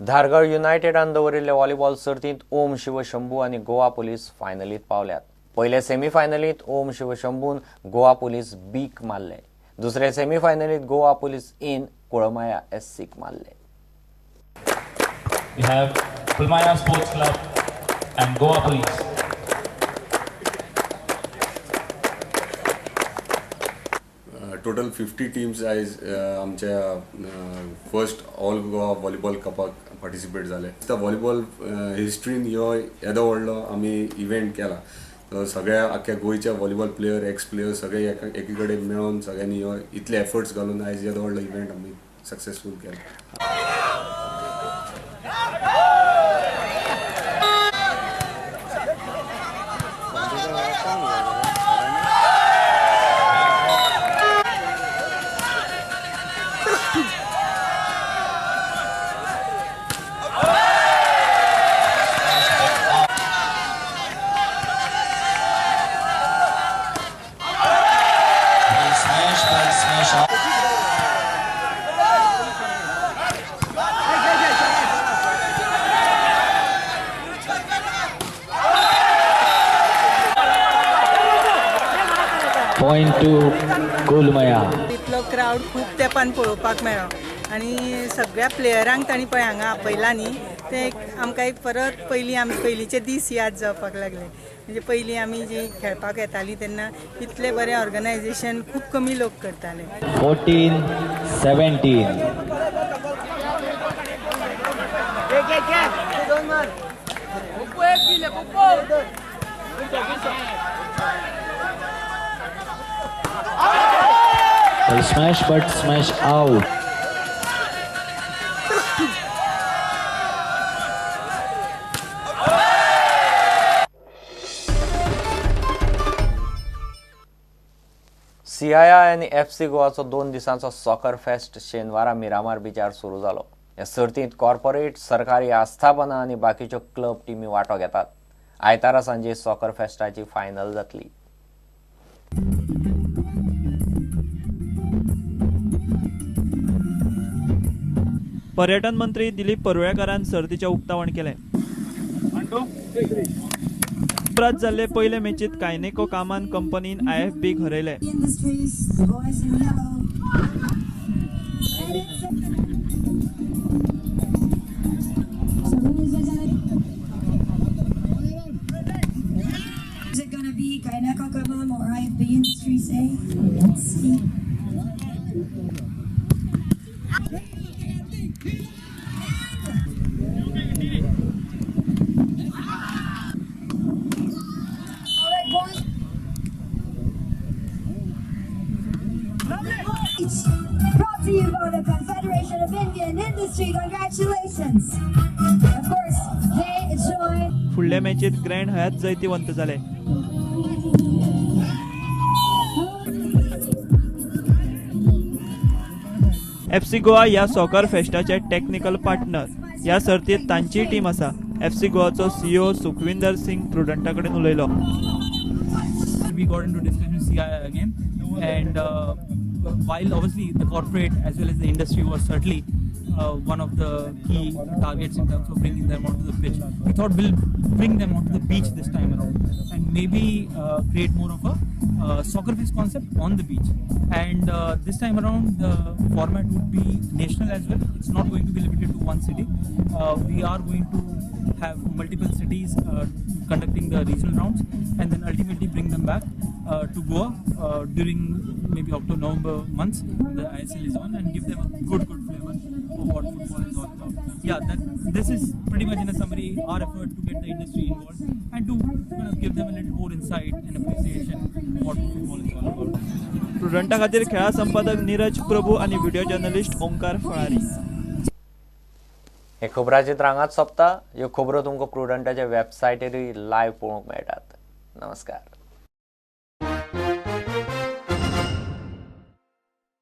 धारगळ युनायटेडान दवरिल्ले व्हॉलीबॉल सर्तींत ओम शिवशंभू आनी गोवा पुलीस फायनलीत पावल्यात. पयले सेमीफायनलींत ओम शिवशंभून गोवा पुलीस बीक मारले. दुसरे सेमीफायनलींत गोवा पुलीस इन कुळमाया एससीक मारले. We have Kulmaya Sports Club and Goa Police. Total 50 teams आयज आमच्या फर्स्ट ऑल गोवा व्हॉलीबॉल कपाक पार्टिसिपेट जाले. व्हॉलीबॉल हिस्ट्रीन ह्यो येदो व्हडलो आमी इव्हेंट केला. सगळ्या आख्या गोंयच्या व्हॉलीबॉल प्लेयर, एक्स प्लेयर सगळे एकी कडेन मेळोन सगळ्यांनी ह्यो इतले एफर्ट्स घालून आयज येदो व्हडलो इव्हेंट आमी सक्सेसफूल केला. Point to Kulmaya. इतलो क्रावड खूब तेंपान पळोवपाक मेळ्ळो आनी सगळ्या प्लेयरांक तांणी पळय हांगा आपयला न्ही, तें आमकां एक परत पयलीं आमी पयलींचे दीस याद जावपाक लागले. म्हणजे पयलीं आमी जी खेळपाक येतालीं तेन्ना इतलें बरें ऑर्गनायजेशन खूब कमी लोक करताले. 14-17. Smash but smash out. CII आनी एफसी गोवाचो 2 दिसांचो सॉकर फेस्ट शेनवारा मिरामार बिचार सुरू जालो. ह्या सर्तींत कॉर्पोरेट, सरकारी आस्थापनां आनी बाकीच्यो क्लब टिमी वांटो घेतात. आयतारा सांजे सॉकर फेस्टाची फायनल जातली. पर्यटन मंत्री दिलीप परुळेकारान सर्तीचें उक्तावण केलें. उपरांत जाल्ले पयले मॅचींत कायनेको कामान कंपनीन IFBक हरयले. Brought to you by the Confederation of Indian Industry. Congratulations. Of course, they join. फुडल्या मॅचीत ग्रँड हयात जैतिवंत जाले. एफसी गोवा ह्या सॉकर फेस्टाचे टेक्निकल पार्टनर. ह्या सर्तीत तांचीय टीम आसा. एफसी गोवाचो सीईओ सुखविंदर सिंग प्रुडंटा कडेन उलयलो. We got into discussion with CII again, and while obviously the corporate as well as the industry was certainly one of the key targets in terms of bringing them onto the pitch, we thought we'll bring them onto the beach this time around and maybe create more of a soccer fest concept on the beach. And this time around the format would be national as well. It's not going to be limited to one city. We are going to have multiple cities conducting the regional rounds and then ultimately bring them back to Goa during maybe October, November months when the ISL is on, and give them a good flavor of what football is all about. Yeah, this is pretty much in a summary our effort to get the industry involved and to kind of give them a little more insight and appreciation of what football is all about. प्रुडंटा खातीर खेळा संपादक नीरज प्रभू आनी video journalist Omkar फळारी. हे खबराचेर हांगाच सोंपता. ह्यो खबरो तुमकां प्रुडंटाच्या वेबसायटीरूय लायव्ह पळोवंक मेळटात. नमस्कार.